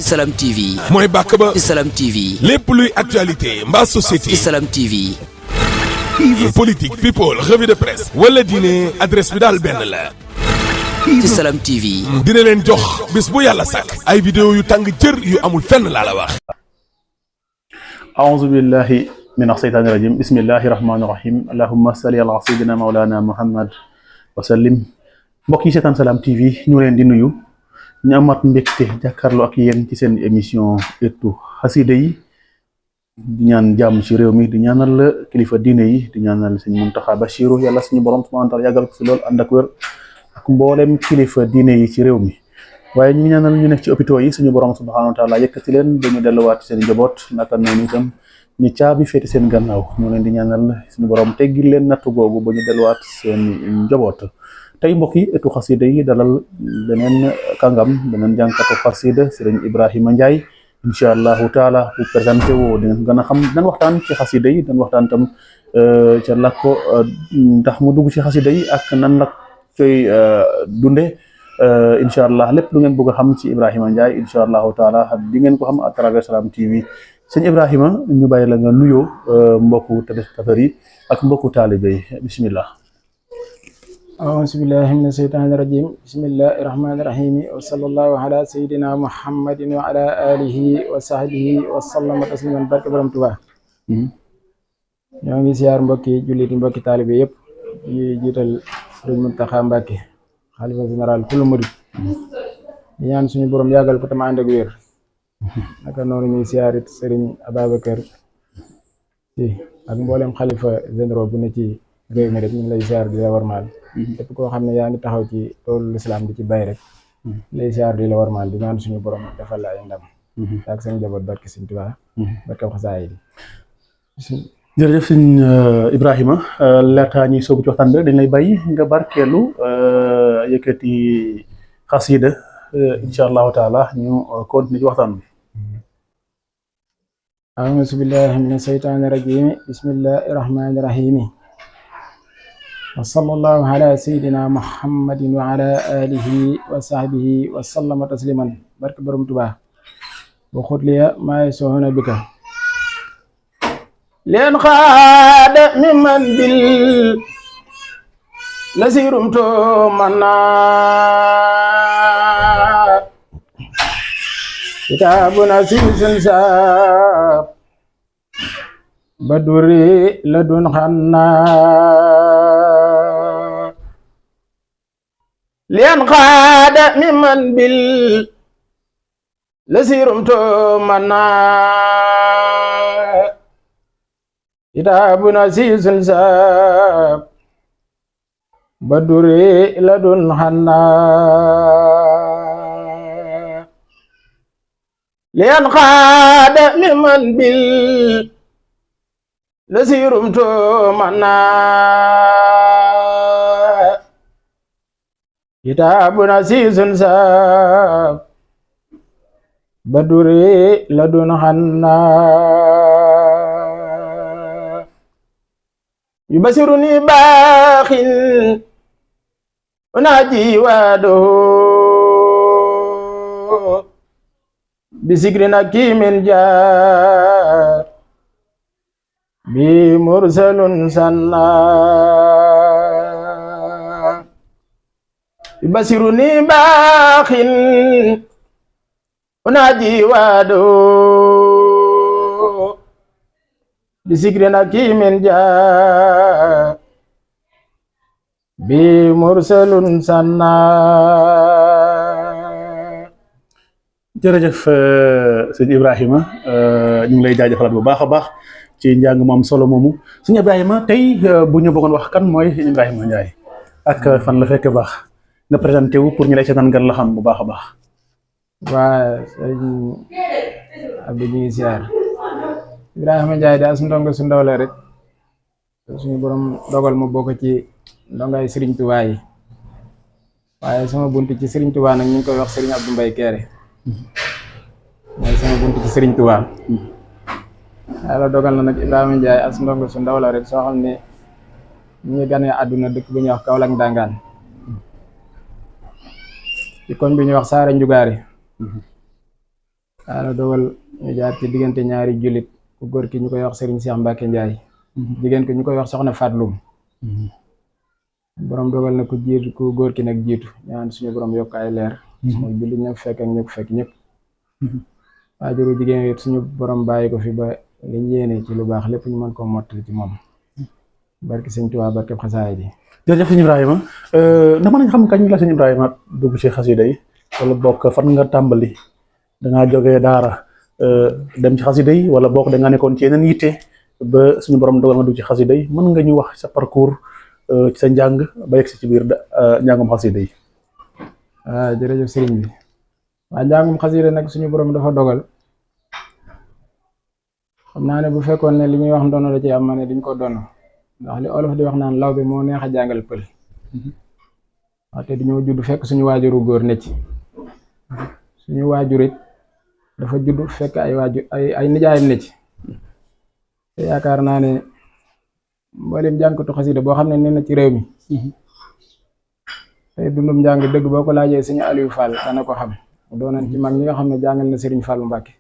Salam TV. mooy bàkk ba. ci Salam TV. lépp luy actualité mbaa société. ci Salam TV. politique people revue de presse. wala diine adresse bi daal benn la. ci Salam TV. dina leen jox bis bu yàlla sàkk. ay vidéo yu tàng jër yu amul fenn laa la wax. aouzu billahi min asheytaani rajim bismillahi rahmaani rahim allahumma salli ala sayyidina mawlana muhammad wa sallim. mbokk yi seetaan Salam TV ñu leen di nuyu. ñu amaat mbégte jàkkaarloo ak yéen ci seen émission ëttu xasida yi di ñaan jàmm ci réew mi di ñaanal kilifa diine yi di ñaanal sëñ Muntaxa Bachiru yàlla suñu borom subhanahu wa taala yàggal ko fi lool ànd ak wér ak mboolem kilifa diine yi ci réew mi waaye ñu ngi ñaanal ñu nekk ci hôpitaux yi suñu borom subhanahu wa taala yëkkati leen dañu delluwaat seen njaboot naka noonu itam ñu caabi féeti seen gannaaw ñu leen di ñaanal suñu borom teggil leen nattu googu ba ñu delluwaat seen njaboot. tey mbokk yi ëttu xasida yi dalal beneen kàngam beneen jànkatu xasida sëriñ Ibrahima Ndiaye incha allahu taala bu présenté woo dina gën a xam dan waxtaan ci xasida yi dan waxtaan tam ca la ko ndax mu dugg ci xasida yi ak nan la koy dunde incha allah lépp lu ngeen bëgg a xam ci Ibrahima Ndiaye incha allahu taala di ngeen ko xam à travers Salam TV sëñ Ibrahima ñu bàyyi la nga nuyoo mbokku téléspectateurs yi ak mbokku taalibe yi bismillah. أعوذ بالله من الشيطان الرجيم بسم الله الرحمن الرحيم وصلى الله على سيدنا محمد وعلى آله وصحبه وسلم تسليما barke Borom Tuubaa ñoo ngi siyaar mbokki jullit yi mbokki taalibe yëpp yi jiital Sëriñ Muntaxa Mbàkke xalifa général kulu murid di ñaan suñu borom yàggal ko tam ànd ak wér naka noonu ñuy siyaarit Sëriñ Ababacar Si ak mboolem xalifa généraux bu ne ci réew mi rek ñu ngi lay siyaar di la warmaal képp koo xam ne yaa ngi taxaw ci toolu lislaam di ci bay rek lay siyaar di la warmaal di ñaan suñu borom defal la ay ndam ak seen njaboot barke Sëñ Tuubaa barke xasaay bi. jërëjëf sëñ Ibrahima laataa ñuy soobu ci waxtaan bi rek dañ lay bàyyi nga barkeelu yëkkati xasida incha allahu taala ñu continuer ci waxtaan bi. أعوذ بالله من الشيطان الرجيم بسم الله الرحمن الرحيم وصلى الله على سيدنا محمد وعلى آله وصحبه وسلم تسليما barke Borom Tuubaa وخذ لي ما يسهون بك لأن خاد ممن بالنسيرمت منا كتابنا سلسل بدوري لدن خنا لأن خاد ممن بالنسيرمت منا كتابنا سلسل بدوري لدن خنا لأن خاد ممن بالنسيرمت منا كتابنا سيسن بدوري لدن خنا يبصرني باخ وناجي واده بذكرنا كيمن جار بمرسل سنا يبصرني باخ وناجي وادو بذكرنا كيمن جار بمرسل سنا jërëjëf sëñ Ibrahima ñu ngi lay jaajëfalaat bu baax a baax ci njàng mu am solo moomu sëñ Ibrahima tey bu ñu bëggoon wax kan mooy sëñ Ibrahima Ndiaye ak fan la fekk baax nga présenté wu pour ñu lay seetaan gan la xam bu baax a baax. waa sëñ Abdou ñu ngi siyaar Ibrahima Ndiaye daal su ndongo su ndaw la rek suñu borom dogal ma bokk ci ndongay Serigne Touba yi waaye sama buntu ci Serigne Touba nag ñu ngi koy wax Serigne Abdou Mbaye Kéré mooy sama buntu ci Serigne Touba yàlla dogal na nag Ibrahima Ndiaye as ndongo su ndaw la rek soo xam ne ñu ngi ganee àdduna dëkk bu ñuy wax Kaolack Ndangaan ci koñ bi ñuy wax Saara Njugaari yàlla dogal ñu jaar ci diggante ñaari jullit ku góor ki ñu koy wax Serigne Cheikh Mbacke Ndiaye jigéen ko ñu koy wax soxna Fatlum borom dogal na ku góor ki nag jiitu ñaan suñu borom yokk ay leer mooy jullit ñëpp fekk ak ñëpp fekk ñëpp waajuru jigéen it suñu borom bàyyi ko fi ba liñ yéene ci lu baax lépp ñu mën koo mottali ci moom barki sëñ Tuubaa barke xasaay ji. jërëjëf sëñ Ibrahima dama nañ xam kañ la sëñ Ibrahima dugg ci xasida yi wala bokk fan nga tàmbali dangaa jógee daara dem ci xasida yi wala bokk dangaa nekkoon ci yeneen yitte ba suñu borom dogal nga dugg ci xasida yi mën nga ñu wax sa parcours ci sa njàng ba yegg si ci biir njàngum xasida yi. jërëjëf sëriñ bi waa njàngum xasida nag suñu borom dafa dogal xam naa ne bu fekkoon ne li ñuy wax ndono la ci am ma ne duñ ko donn ndax li olof di wax naan law bi moo neex a jàngal pël waxte dañoo judd fekk suñu waajuru góor ne ci suñu waajur it dafa judd fekk ay nijaayam ne ci te yaakaar naa ne mboolem jànkatu xasida boo xam ne nee na ci réew mi tey dundum njàng dëgg boo ko laajee suñu Aliou Fall dana ko xam mu doonan ci mag ñi nga xam ne jàngal na Serigne Fall Mbacke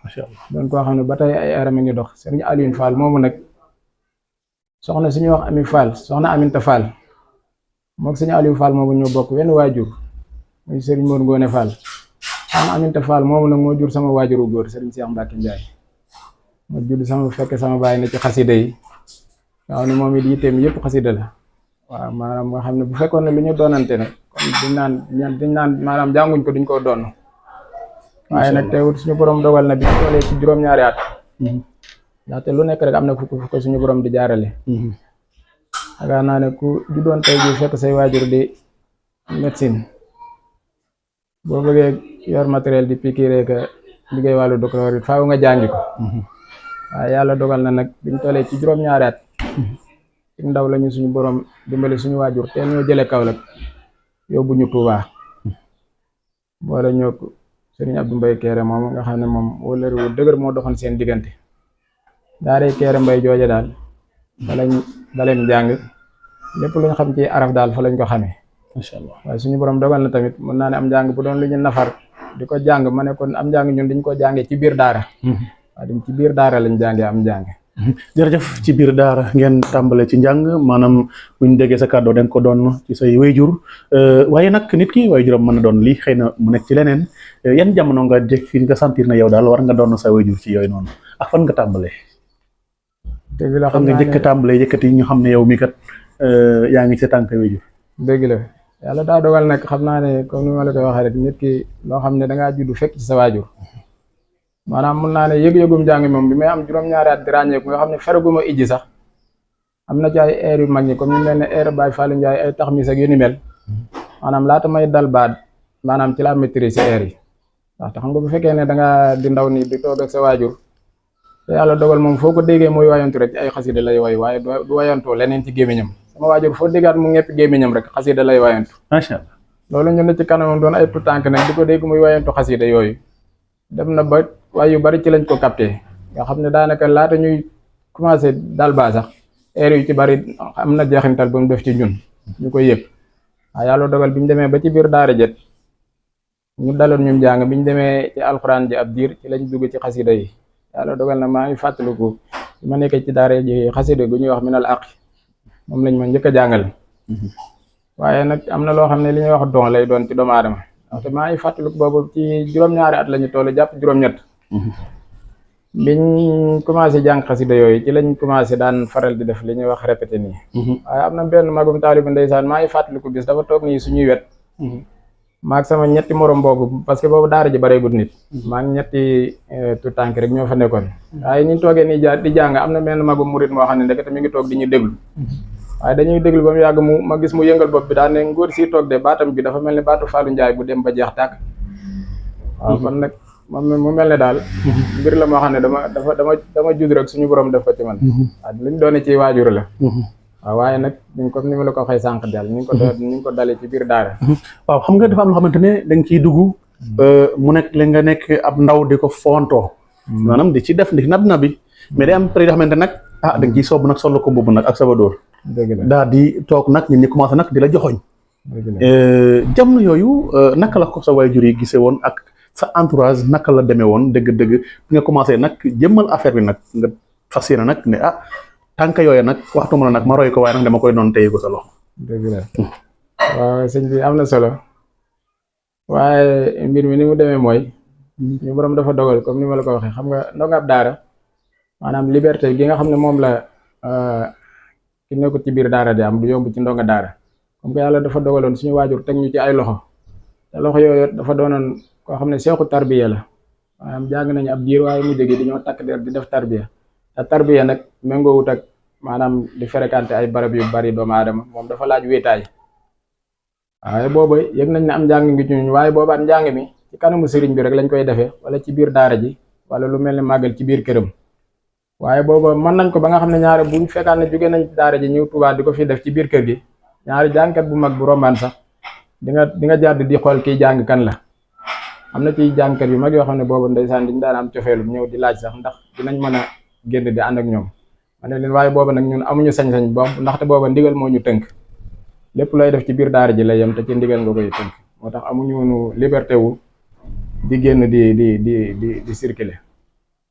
macha allah doon koo xam ne ba tey ay aram a ngi dox Serigne Aliou Fall moomu nag soxna suñuy wax Ami Fall soxna Aminta Fall mook suñu Aliou Fall moomu ñoo bokk wenn waajur muy Serigne Mor Ngone Fall soxna Aminta Fall moomu nag moo jur sama waajuru góor Serigne Cheikh Mbacke Ndiaye moo judd sama fekk sama baay ne ci xasida yi nga xam ne moom it yitteem yëpp xasida la waaw maanaam nga xam ne bu fekkoon ne lu ñu doonante ne kon diñ naan maanaam jànguñ ko duñ koo doon waaye nag teewul suñu borom dogal na bi ñu tollee ci juróom-ñaari at ndaxte lu nekk rek am na fu ko suñu borom di jaarale yaakaar naa ne ku juddoon tey ji fekk say waajur di médecine boo bëggee yor matériel di piqûre que liggéey wàllu docteur it faaw nga jàngi ko waaye yàlla dogal na nag biñ tollee ci juróom-ñaari at ci ndaw lañu suñu borom dimbali suñu waajur teel ñoo jëlee Kaolack yóbbu ñu Touba boole ñoo Serigne Abdou Mbaye Kéré moom nga xam ne moom wëllëri wu dëgër moo doxoon seen diggante daaree Kéré Mbaye jooje daal fa lañ daleen jàng lépp lu ñu xam ci araf daal fa lañ ko xamee macha allah waaye suñu borom dogal na tamit mën naa ne am njàng bu doon lu ñu nafar di ko jàng ma ne kon am njàng ñun dañ ko jàngee ci biir daara waaye dañ ci biir daara lañ jàngee am njàng jërëjëf ci biir daara ngeen tàmbale ci njàng maanaam buñ déggee sa kàddoo dañ ko doon ci say wayjur waaye nag nit ki wayjuram mën na doon lii xëy na mu nekk ci leneen yan jamono nga jékki nga sentir na yow daal war nga doon sa wayjur ci yooyu noonu ak fan nga tàmbalee dëgg la xam nga njëkk a tàmbalee yëkkati ñu xam ne yow mi kat yaa ngi sa tànk wayjur dëgg la yàlla daa dogal nag xam naa ne comme ni ma la koy waxee rek nit ki loo xam ne dangaa judd fekk ci sa waajur maanaam mun naa ne yëg-yëgum jàng moom bi may am juróom-ñaari at di ràññeeku nga xam ne feraguma ijji sax am na ci ay air yu mag ñi comme ñu mel ne air Baye Fallou Ndiaye ay taxmis ak yu ni mel maanaam laata may dal baat maanaam ci laa maîtriser air yi ndaxte xam nga bu fekkee ne da nga di ndaw nii di toog ak sa waajur te yàlla dogal moom foo ko déggee muy wayantu rek ci ay xasida lay way waaye du wayantoo leneen ci gémmiñam sama waajur foo déggaat mu ñepp gémmiñam rek xasida lay wayantu macha allah loolu ñu ne ci kanamam doon ay tuutànk nag di ko dégg muy wayantu xasida yooyu dem na ba waaye yu bari ci lañ ko capté nga xam ne daanaka laata ñuy commencé dal baa sax air yu ci bari am na jeexintal ba mu def ci ñun ñu koy yëg waaye yàlla dogal bi ñu demee ba ci biir daara jet ñu daloon ñum jàng bi ñu demee ci alxuraan ji ab diir ci lañ dugg ci xasida yi yàlla dogal na maa ngi fàttaliku bi ma nekkee ci daara ji xasida gu ñuy wax minal aq moom lañ ma njëkk a jàngal waaye nag am na loo xam ne li ñuy wax don lay doon ci doomu aadama ndaxte maa ngi fàttaliku boobu ci juróom-ñaari at lañu toll jàpp juróom-ñett biñ commencé jàng xasida yooyu ci lañ commencé daan faral di def li ñuy wax répété nii waaye am na benn magum taalibu ndeysaan maa ngi fàttaliku bis dafa toog nii suñuy wet maag sama ñetti morom boobu parce que boobu daara ji bareegut nit maa ngi ñetti tout tànk rek ñoo fa nekkoon waaye ñu toogee nii di jàng am na benn magum murit moo xam ne ndekete mi ngi toog di ñu déglu waaye dañuy déglu ba mu yàgg ma gis mu yëngal bopp bi daan ne ngóor si toog de baatam bi dafa mel ni baatu Fallou Ndiaye bu dem ba jeex tàkk waaw kon nag mu mel ne daal mbir la moo xam ne dama judd rek suñu borom def ko ci man waaw luñ doone ci waajur la waaw waaye nag ñu comme ni ma la ko waxee sànq daal ñu ngi ko dalee ci biir daara waaw xam nga dafa am loo xamante ne da nga ciy dugg mu nekk li nga nekk ab ndaw di ko fontoo maanaam di ci def ndi na bi mais day am période yoo xamante nag da nga ciy soobu nag solo ko mbubb nag ak saba dóor daal di toog nag nit ñi commencé nag di la joxoñ jamono yooyu naka la ko sa waajur yi gisee woon ak sa entourage naka la demee woon dëgg-dëgg bi nga commencé nag jëmmal affaire bi nag nga fas yéene nag ne tànk yooyu nag waxtuma la nag ma roy ko waaye nag dama koy doon téye ko sa loxo. dëgg la waaw sëñ bi am na solo waaye mbir mi ni mu demee mooy ñu borom dafa dogal comme ni ma la ko waxee xam nga ndongab daara maanaam liberté gi nga xam ne moom la ki nekkut ci biir daara di am du yomb ci ndonga daara comme que yàlla dafa dogaloon suñu waajur teg ñu ci ay loxo te loxo yooyu dafa doonoon koo xam ne seexu tarbiya la maanaam jàng nañu ab diir waaye mu jógee dañoo takk der di def tarbiya te tarbiya nag méngoowut ak maanaam di fréquenté ay barab yu bari doomu aadama moom dafa laaj wéetaay waaye booba yëg nañ ne am njàng ngi ci ñun waaye boobaat njàng mi ci kanamu sëriñ bi rek lañ koy defee wala ci biir daara ji wala lu mel ni màggal ci biir këram waaye booba mën nañ ko ba nga xam ne ñaare buñ fekkaan ne jóge nañ daara ji ñëw Tuubaa di ko fi def ci biir kër gi ñaari jàngkat bu mag bu rombaan sax di nga jàdd di xool kiy jàng kan la am na ci jàngkat yu mag yoo xam ne boobu ndeysaan diñ daan am cofeelu ñëw di laaj sax ndax dinañ mën a génn di ànd ak ñoom ma ne leen waaye booba nag ñun amuñu sañ-sañ boobu ndaxte booba ndigal moo ñu tënk lépp lay def ci biir daara ji lay yem te ci ndigal nga koy tënk moo tax amuñu liberté wu di génn di circuler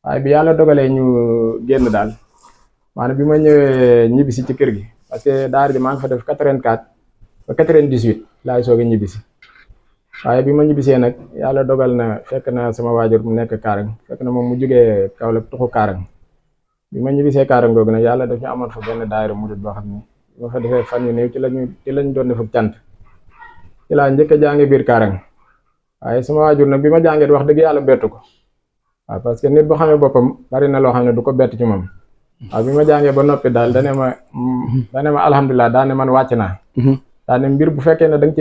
waaye bi yàlla dogalee ñu génn daal maanaam bi ma ñëwee ñibbisi ci kër gi parce que daara ji maa ngi fa def 84 ba 98 laay soog a ñibbisi waaye bi ma ñibbisee nag yàlla dogal na fekk na sama waajur mu nekk Kaarang fekk na moom mu jugee Kaolack tuxu Kaarang bi ma ñibbisee Kaarang googu nag yàlla daf ñu amoon fa benn daayira murid boo xam ne bi ma fa defee fan yu néew ci lañ doon def ak cant ci laa njëkk a jànge biir Kaarang waaye sama waajur nag bi ma jàngee wax dëgg yàlla bettu ko waaw parce que nit boo xamee boppam bari na loo xam ne du ko bett ci moom waaw bi ma jàngee ba noppi daal dane ma alhamdulilah daane man wàcc naa daane mbir bu fekkee ne da nga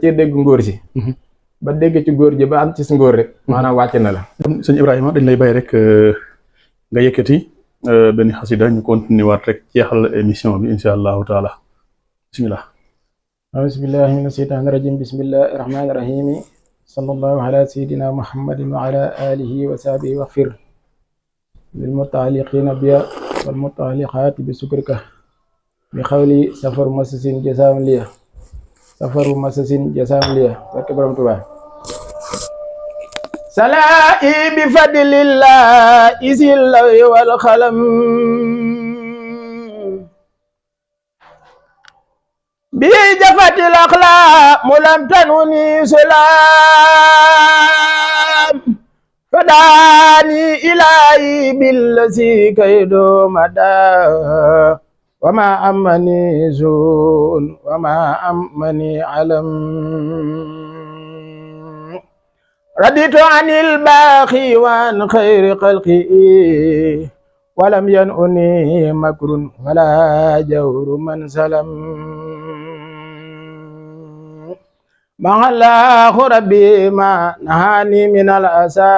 cee dégg ngóor si ba dégg ci góor ji ba am ci si ngóor rek maanaam wàcc na la. sëñ Ibrahima dañ lay bay rek nga yëkkati benn xasida ñu continuer waat rek jeexal émission bi incha allahu taala bismillah. bismillahi mina sheytaani rajim bismillahi rahmaani rahim sallallahu ala sayyidina muhammadin wa ala alihi wa sahbihi waxfir lil mutaaliqiina biya wal mutaaliqaati bi sukrika bi xawli safaru masasin jasaam liya barke borom Tuubaa salaa'i bi fadlillah isil lawi wal xalam bi jafatil axlaaq mu lam tanuni sulaam fadaani ilaahi billasi kaydo mada wama amani zun wama amani alam raditu anil baaxi waan xayri xalqi walam yanuni makrun wala jawru man salam maxalaahu rabbi ma nahani min al asa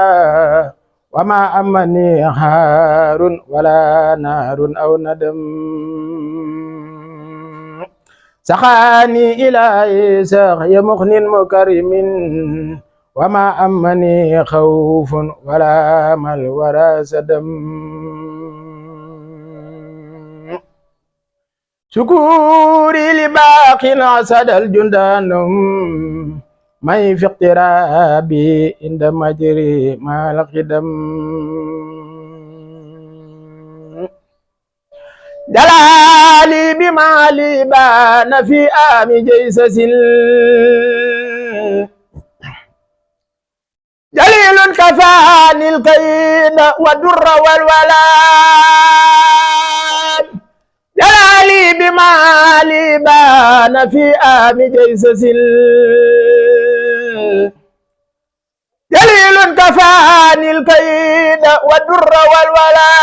wama amani xaarun wala naarun aw nadam saxaani ilaahi sax ya muxnin mukarimin wama amani xawfun wala mal wara sadam sukuri li baqin asadal jundanum may fi iqtirabi inda majri mal qidam jalali bi mali bana fi ami jaysasil jalilun kafanil kayda wa durra wal walam jalali bi mali bana fi ami jaysasil jalilun kafanil kayda wa durra wal walam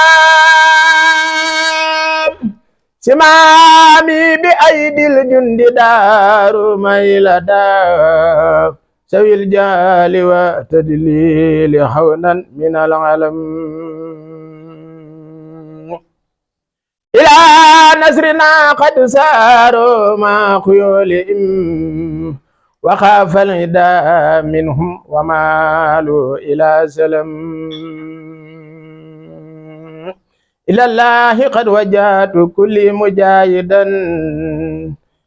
simami bi aydil jundi daru maylada sawil jali wa tadlili hawnan min al-alam ila nasrina qad saru ma khuyulihim wa khafa al-ida minhum wa malu ila salam ila allahi qad wajjahtu kulli mujahidan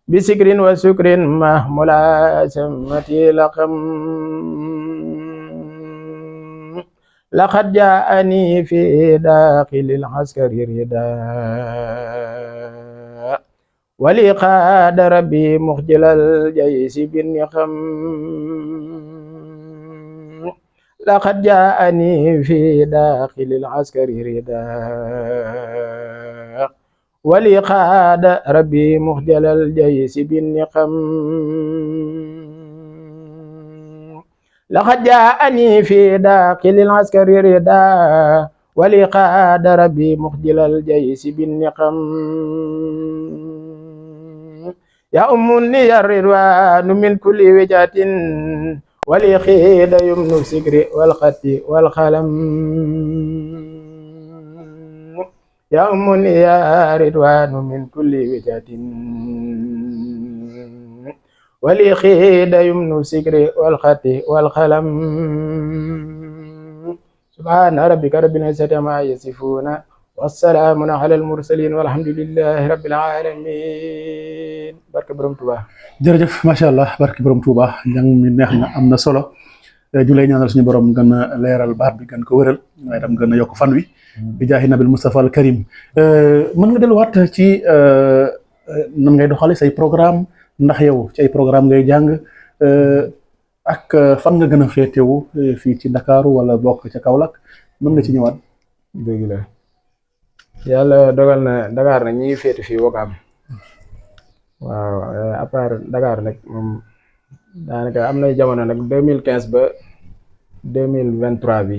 bisikrin wa sukrin mahmula samati laqam لقد جاءني في داخل العسكر رداء ولي قاد ربي مخجل الجيش بالنقم لقد جاءني في داخل العسكر رداء ولي قاد ربي مخجل الجيش بالنقم لقد جاءني في داخل العسكر رداء ولي قاد ربي مخجل الجيش بالنقم يا أمني الرضوان من كل وجهة ولي خيد يمن السكر والخط والقلم يا أمني يا رضوان من كل وجهة ولي خيد يمن السكر والخط والقلم سبحان ربك رب العزة عما يصفون والسلام على المرسلين والحمد لله رب العالمين barke borom Tuuba. jërëjëf macha allah barke borom Touba njàng mi neex na am na solo ju lay ñaanal suñu borom gën a leeral baat bi gën ko wëral waaye tam gën a yokk fan wi bi jaahi nabil Mustafa al Karim mën nga delluwaat ci nan ngay doxale say programme ndax yow ci ay programme ngay jàng ak fan nga gën a féetewu fii ci Ndakaaru wala bokk ca Kaolack mën nga ci ñëwaat. dëgg la yàlla dogal na Dakar nag ñi ngi féete fii Wakaam waaw à part Dakar nag moom daanaka am nay jamono nag 2015 ba 2023 bi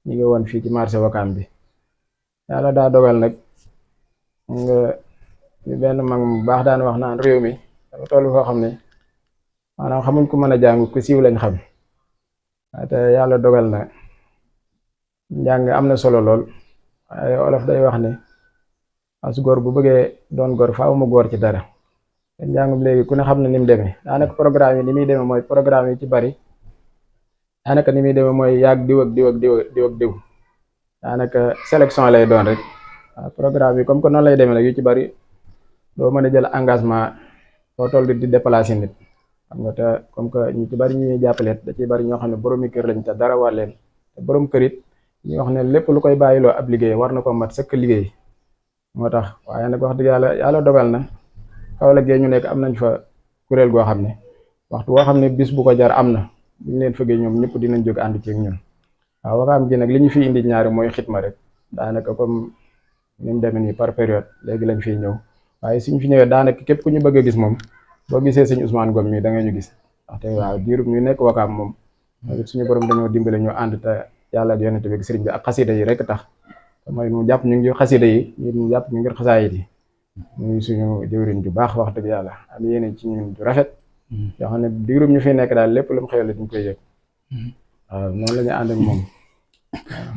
ñu ngi woon fii ci marché Wakaam bi yàlla daa dogal nag nga benn mag mu baax daan wax naan réew mi dafa toll foo xam ne maanaam xamuñ ko mën a jàng ku siiw lañ xam te yàlla dogal na njàng am na solo lool waaye olof day wax ne as góor bu bëggee doon góor faaw mu góor ci dara te njàngum léegi ku ne xam na ni mu demee daanaka programme yi ni muy demee mooy programme yi ci bari daanaka ni muy demee mooy yàgg diw ak diw ak diw diw ak diw daanaka sélection lay doon rek waaw programme yi comme que noonu lay demee nag yu ci bari doo mën a jël engagement foo toll di déplacer nit xam nga te comme que ñu ci bari ñu ñuy jàppale da ciy bari ñoo xam ne boroomi kër lañ te dara war leen te borom kër it ñu wax ne lépp lu koy bàyyiloo ab liggéey war na ko mat sëkk liggéey moo tax waaye nag wax dëgg yàlla dogal na Kaolack gee ñu nekk am nañ fa kuréel goo xam ne waxtu woo xam ne bis bu ko jar am na bu ñu leen fëggee ñoom ñëpp dinañ jóg ànd ci ak ñun waaw Wakaam gi nag li ñu fi indi ñaari mooy xitma rek daanaka comme ni mu demee nii par période léegi lañ fiy ñëw waaye suñ fi ñëwee daanaka képp ku ñu bëgg a gis moom boo gisee sëñ Ousmane Ngom mi da nga ñu gis ndaxte waaw diirub ñu nekk Wakaam moom suñu borom dañoo dimbale ñu ànd te yàlla ak yonent bi ak sëriñ bi ak xasida yi rek tax mooy mu jàpp ñu ngi xasida yi ñu jàpp ñu ngir xasaayit yi muy suñu jëwriñ ju baax wax dëgg yàlla am yéene ci ñun ju rafet yoo xam ne diirub ñu fi nekk daal lépp lu mu xewle dañ koy yëg waaw noonu la ñu ànd ak moom.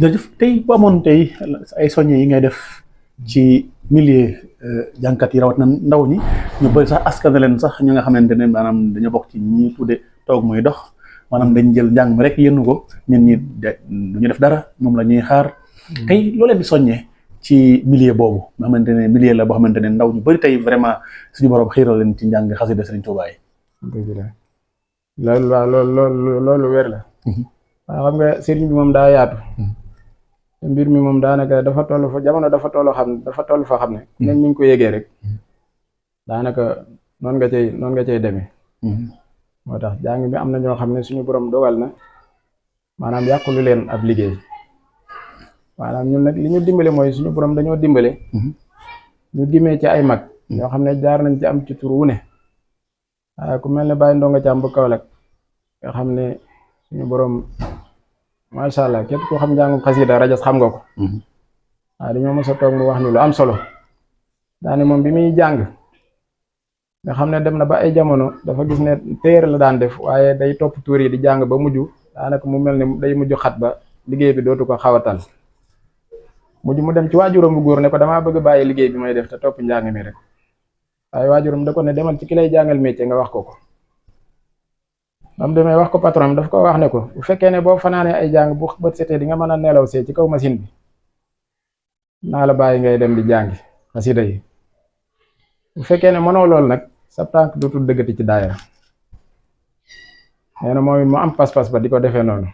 jërëjëf tey bu amoon tey ay soññe yi ngay def ci milieu jànkat yi rawat na ndaw ñi ñu bëri sax askan leen sax ñu nga xamante ne maanaam dañoo bokk ci ñi tudde toog muy dox maanaam dañ jël njàng mi rek yénnu ko ñun ñi duñu def dara moom la ñuy xaar tey loo leen di soññee ci milieu boobu nga xamante ne milieu la boo xamante ne ndaw ñu bëri tey vraiment suñu borom xiiral leen ci njàng xasida Sëriñ Tuubaa yi. dëgg la loolu waaw loolu wér la waaw xam nga sëriñ bi moom daa yaatu te mbir mi moom daanaka dafa toll fa jamono dafa toll foo xam ne ñun ñu ngi ko yégee rek daanaka noonu nga cay demee moo tax jàng bi am na ñoo xam ne suñu borom dogal na maanaam yàqulu leen ab liggéey maanaam ñun nag li ñu dimbale mooy suñu borom dañoo dimbale ñu dimee ci ay mag ñoo xam ne jaar nañ ci am ci tur wu ne waaye ku mel ne Baye Ndonga Thiam bu Kaolack nga xam ne suñu borom macha allah képp koo xam njàngum xasida rajas xam nga ko waaye dañoo mos a toog mu wax ñu lu am solo daane moom bi muy jàng nga xam ne dem na ba ay jamono dafa gis ne téere la daan def waaye day topp tuur yi di jàng ba mujj daanaka mu mel ne day mujj xat ba liggéey bi dootu ko xawatal mujj mu dem ci waajuram bu góor ne ko damaa bëgg bàyyi liggéey bi may def te topp njàng mi rek waaye waajuram da ko ne demal ci ki lay jàngal métier nga wax ko ko ba mu demee wax ko patron daf ko wax ne ko bu fekkee ne boo fanaanee ay jàng bu bët setee di nga mën a nelaw see ci kaw machine bi naa la bàyyi ngay dem di jàngi xasida yi bu fekkee ne mënoo lool nag sa tànk dootul dëggati ci daayira nee na mooy mu am pas-pas ba di ko defee noonu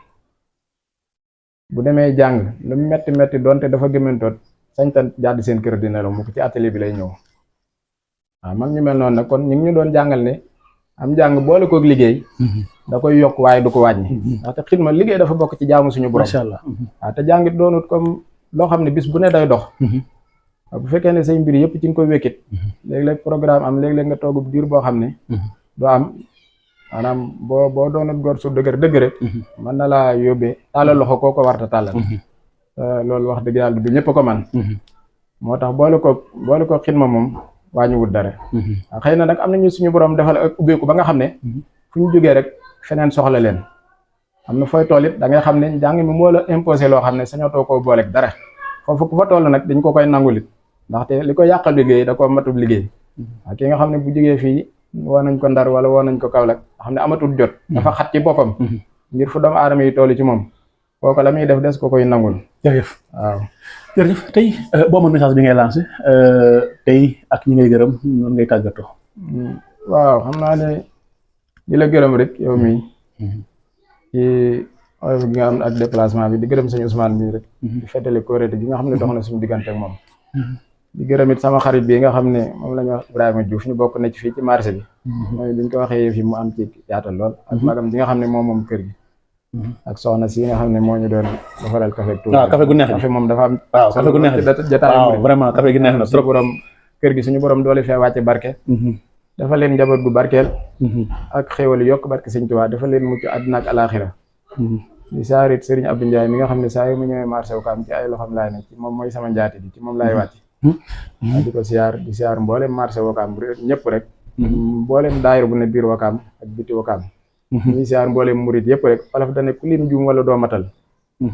bu demee jàng lu metti metti donte dafa gëmmentoot sañtan jàdd seen kër di nelaw mu ko ci atelier bi lay ñëw waaw mag ñu mel noonu nag kon ñu ngi ñu doon jàngal ne am jàng boole koog liggéey da koy yokk waaye du ko wàññi ndaxte xidma liggéey dafa bokk ci jaamu suñu borom macha allah waaw te jàngit doonut comme loo xam ne bis bu ne day dox bu fekkee ne say mbir yëpp ci nga koy wékkit léeg-léeg programme am léeg-léeg nga toog diir boo xam ne doo am maanaam boo doonut góor su dëgër rek mën na laa yóbbee tàllal loxo koo ko warta tàllal loolu wax dëgg yàlla du ñëpp ko man moo tax boole ko xidma moom wàññiwut dara waaw xëy na nag am nañu suñu borom defal ak ubbeeku ba nga xam ne fu ñu jógee rek feneen soxla leen am na fooy toll it da ngay xam ne njàng mi moo la imposé loo xam ne sañatoo koo booleeg dara foofu ku fa toll nag dañ ko koy nangulit ndaxte li ko yàqal liggéey da ko matub liggéey waaw ki nga xam ne bu jógee fii woo nañ ko Ndar wala woo nañ ko Kaolack nga xam ne amatul jot dafa xat ci boppam ngir fu doomu aadama yi toll ci moom kooku la muy def des ko koy nangul jërëjëf waaw jërëjëf tey boo amoon message bi ngay lancé tey ak ñi ngay gërëm noonu ngay tàggatoo waaw xam naa ne di la gërëm rek yow mi ci oyof gi nga am ak déplacement bi di gërëm sëñ Ousmane bi rek di fettali kóoréte gi nga xam ne dox na suñu diggante ak moom di gërëm it sama xarit bi nga xam ne moom la ñu wax Ibrahima Diouf ñu bokk na ci fii ci marché bi mooy biñ ko waxee fi mu am ci yaatal lool ak magam bi nga xam ne moom kër gi ak soxna si nga xam ne moo ñu doon defaral café tuuti waaw café gu neex café moom dafa am waaw café gu neex jotaay waaw vraiment café gi neex na trop borom kër gi suñu borom doole fee wàcce barke dafa leen njaboot gu barkeel ak xéwal yokk barke sëñ Tuubaa dafa leen mucc àddina ak alaaxira di saarit Serigne Abdou Ndiaye mi nga xam ne saa yu mu ñëwee marché wu kaam ci ay loxam laay ne ci moom mooy sama njaati bi ci moom laay wàcc di ko di siyaar mboolem marché wakaam ñëpp rek mboolem daayir bu ne biir wakaam ak biti wakaam ñuy siyaar mboolem murit yëpp rek wolof dane ku lim juum wala doo matal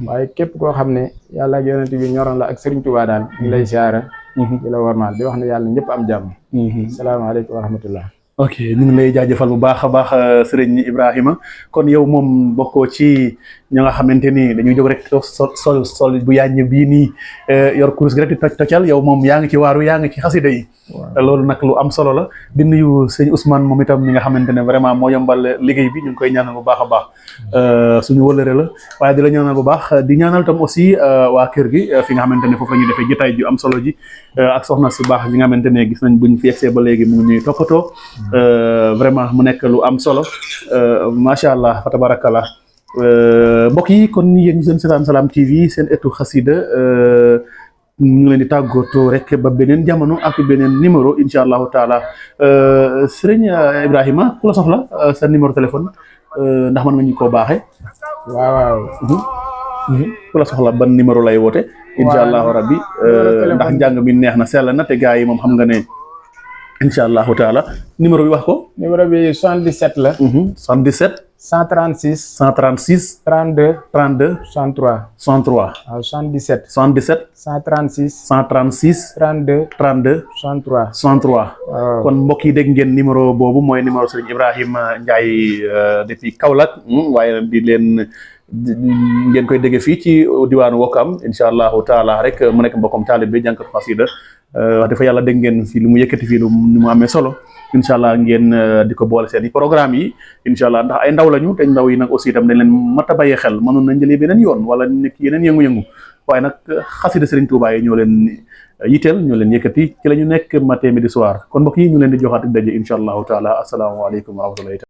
waaye képp koo xam ne yàlla ak yonent bi ñoroon la ak Serigne Touba daal ñu lay siyaara di la warmaal di wax ne yàlla ñëpp am jàmm salaamaaleykum wa rahmatullah ok ñu ngi lay jaajëfal bu baax a baax sëriñ Ibrahima kon yow moom bokkoo ci ña nga xamante ni dañuy jóg rek sol bu yàññ bii nii yor kurus gi rek di toccal yow moom yaa ngi ci waaru yaa ngi ci xasida yi loolu nag lu am solo la di nuyu sëñ Ousmane moom itam mi nga xamante ne vraiment moo yombal liggéey bi ñu ngi koy ñaanal bu baax a baax suñu wëlëre la waaye di la ñaanal bu baax di ñaanal tam aussi waa kër gi fi nga xamante ne foofu la ñuy defee jotaay ju am solo ji ak soxna si baax bi nga xamante ne gis nañ buñ fi yegsee ba léegi mu ngi ñuy toppatoo vraiment mu nekk lu am solo macha allah fa tabarakallah mbokk yi kon yéen ñi seen seetaan Salam TV seen ëttu xasida ñu ngi leen di tàggatoo rek ba beneen jamono ak beneen numéro incha allahu taala sëriñ Ibrahima ku la soxla sa numéro téléphone ndax mën nga ñu koo baaxee. waaw ku la soxla ban numéro lay woote. incha allahu rabbi ndax njàng mi neex na sell na te gars yi moom xam nga ne. incha allahu taala numéro bi wax ko. numéro bi 77 la. 77. 136. 136. 32. 32. 63. 63. waaw 77. 77. 136. 136. 32. 32. 63. 63. waaw kon mbokk yi dégg ngeen numéro boobu mooy numéro Serigne Ibrahima Ndiaye depuis Kaolack waaye di leen. ngeen koy dégg fii ci diwaanu Wokam incha allahu taala rek mu nekk mbokkom taalib bi jànkat xasida wax dafa yàlla dégg ngeen fii lu mu yëkkati fii lu mu amee solo incha allah ngeen di ko boole seen i programme yi incha allah ndax ay ndaw lañu te ndaw yi nag aussi itam dañ leen mat a bàyyee xel mënoon nañ jëlee beneen yoon wala nekk yeneen yëngu-yëngu waaye nag xasida Serigne Touba yi ñoo leen yitteel ñoo leen yëkkati ci la ñu nekk matin midi soir kon mbokk yi ñu leen di joxaat daje incha allahu taala asalaamaaleykum wa rahmatullahi